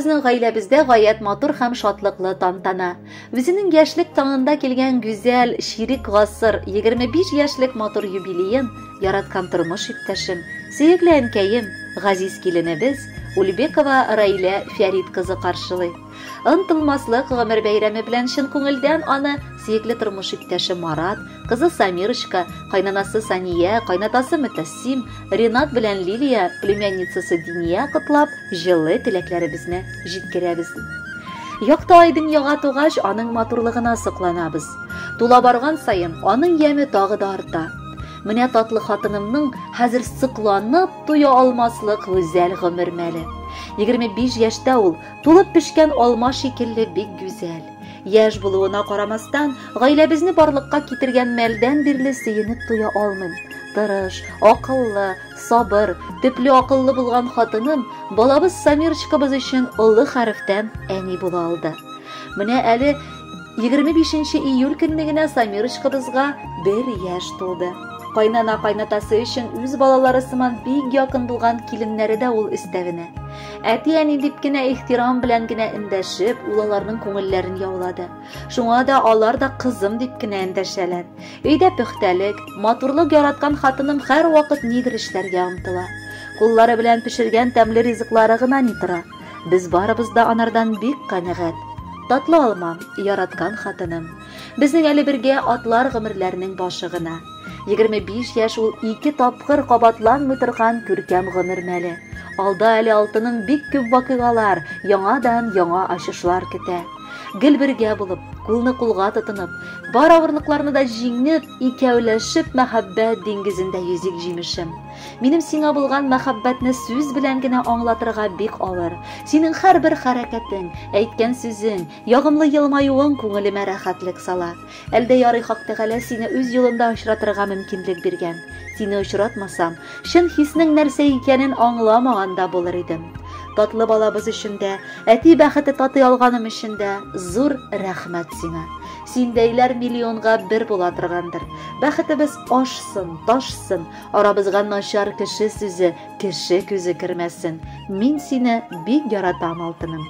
безнең гаиләбездә гаять матур һәм шатлыклы тантана. Үзенең яшьлек таңында килгән гүзәл чирек гасыр, 25 яшьлек матур юбилеен яраткан тормыш иптәшем, сөекле әнкәем, газиз киленебез Ульбекова Раилә Фәрит кызы каршылый. Онытылмаслык гомер бәйрәме белән чын күңелдән аны сөекле тормыш иптәше Марат, кызы Самирочка, кайнанасы Сания, кайнатасы Мөтәссим, Ренат белән Лилия, племянницасы Диния котлап, җылы теләкләребезне җиткерәбез. Якты ай дөньяга тугач, аның матурлыгына сокланабыз. Тула барган саен, аның яме тагы да арта. Менә татлы хатынымның хәзер сокланып туя алмаслык гүзәл гомер мәле. 25 яшьтә ул, тулып пешкән алма шикелле бик гүзәл. Яшь булуына карамастан, гаиләбезне барлыкка китергән мәлдән бирле сөенеп туя алмыйм. Тырыш, акыллы, сабыр, төпле акыллы булган хатыным балабыз Самирочкабыз өчен олы хәрефтән әни була алды. Менә әле 25 июль көнне генә Самирочкабызга бер яшь тулды. Кайнана кайнатасы өчен үз балалары сыман бик якын булган киленнәре дә ул өстәвенә. Әти-әни дип кенә ихтирам белән генә эндәшеп, ул аларның күңелләрен яулады. Шуңа да алар да кызым дип кенә эндәшәләр. Өйдә пөхтәлек, матурлык яраткан хатыным һәрвакыт нидер эшләргә омтыла. Куллары белән пешергән тәмле ризыклары гына ни тора. Без барыбыз да анардан бик канәгать. Татлы алмам, яраткан хатыным. Безнең әле бергә атлар гомерләрнең башы гына. 25 яшь ул ике тапкыр кабатланмый торган күркәм гомер мәле. Алда әле алтыным бик күп вакыйгалар, яңадан яңа ачышлар көтә. Гел бергә булып, кулны кулга тотынып, бар авырлыкларны да җиңеп, икәүләшеп мәхәббәт диңгезендә йөзик җимешем. Минем сиңа булган мәхәббәтне сүз белән генә аңлатырга бик авыр. Синең һәрбер хәрәкәтең, әйткән сүзең, ягымлы елмаюың күңелемә рәхәтлек сала. Әлдә ярый Хак Тәгалә сине үз юлында очратырга мөмкинлек биргән. Сине очратмасам, чын хиснең нәрсә икәнен аңламаган да булыр идем. Татлы балабыз өчен дә, әти бәхете татый алганым өчен дә зур рәхмәт сиңа. Синдәйләр миллионга бер була торгандыр. Бәхетебез ашсын, ташсын, арабызга начар кеше сүзе, кеше күзе кермәсен. Мин сине бик яратам, алтыным.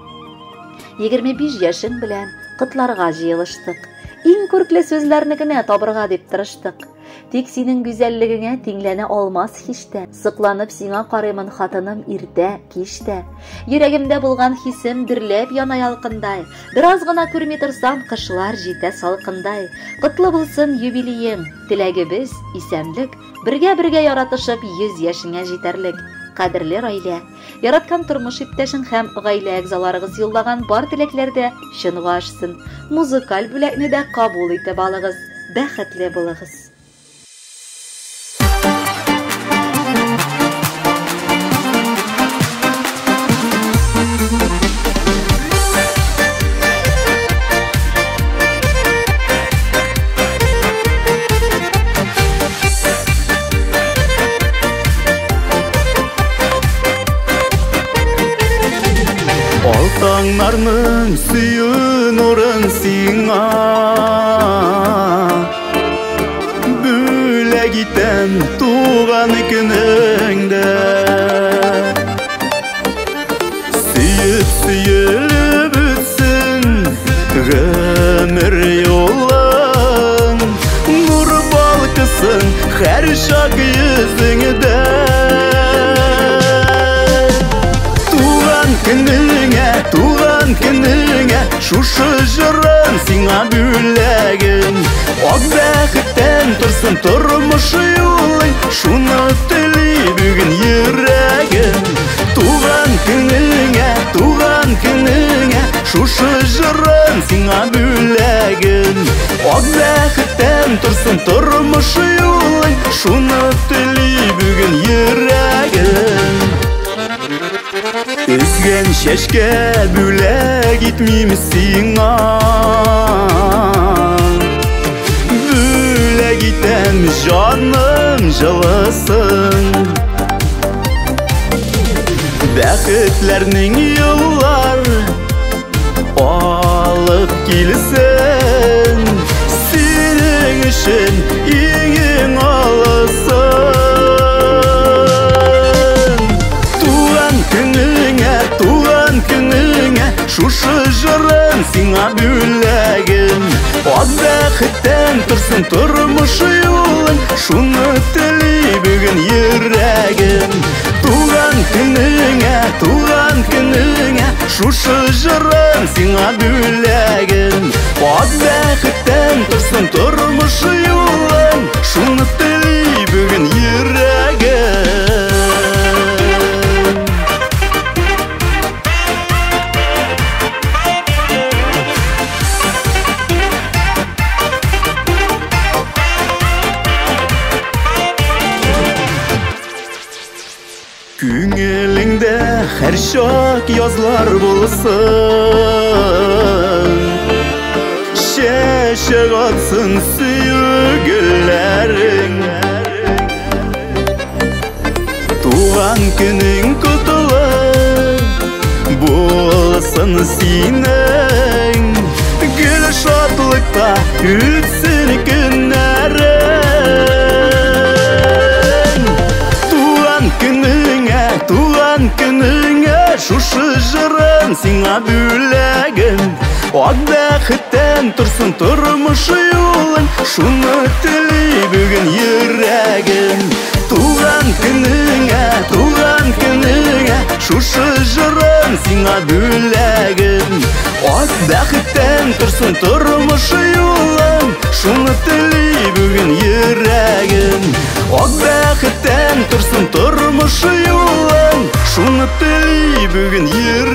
25 яшең белән котларга җыелыштык. Иң күркле сүзләрне генә табырга дип тырыштык. Тик синең гүзәллегеңә тиңләнә алмас һич тә. Сокланып сиңа карыймын, хатыным, иртә, кич тә. Йөрәгемдә булган хисем дөрләп яна ялкындай. Бераз гына күрми торсам, кышлар җитә салкындай. Котлы булсын юбилеең, теләгебез исәнлек, бергә-бергә яратышып 100 яшеңә җитәрлек. Кадерле Раилә, яраткан тормыш иптәшең һәм гаилә әгъзаларыгыз юллаган бар теләкләр дә чынга ашсын. Музыкаль бүләкне дә кабул итеп алыгыз. Бәхетле булыгыз. Алтаңнарның сөю нурын сиңа бүләк итәм туган көнеңдә. Сөеп сөелеп үтсен гомер юлың, нур балкысын һәр чак йөзеңдә. Туган көнеңә, туган көнеңә, шушы җырым сиңа бүләгем. Ак бәхеттән торсын тормыш юлың, шуны тели бүген йөрәгем. Туган көнеңә, туган көнеңә, шушы җырым сиңа бүләгем. Ак бәхеттән торсын тормыш юлың, шуны тели бүген йөрәгем. Өзгән чәчкә бүләк итмим сиңа, бүләк итәм җаным җылысын. Бәхетләрнең юллар алып килсен, синең өчен иң-иң алысын. Туган көнеңә, туган көнеңә, сиңа бүләгем. Ак бәхеттән торсын тормыш юлың, шуны тели бүген йөрәгем. Туган көнеңә, туган көнеңә, шушы җырым сиңа бүләгем. Ак бәхеттән торсын тормыш юлың, шуны тели бүген йөрәгем. Күңелеңдә һәр чак язлар булсын, чәчәк атсын сөю гөлләрең. Туган көнең котлы булсын синең, гел шатлыкта үтсен көннәрең. Туган көнеңә, туган көнеңә, шушы җырым сиңа бүләгем. Ак бәхеттән торсын тормыш юлың, шуны тели бүген йөрәгем. Туган көнеңә, туган көнеңә, шушы җырым сиңа бүләгем. Ак бәхеттән торсын тормыш юлың, шуны тели бүген йөрәгем. Ак бәхеттән торсын тормыш юлың, шуны тели бүген йөрәгем.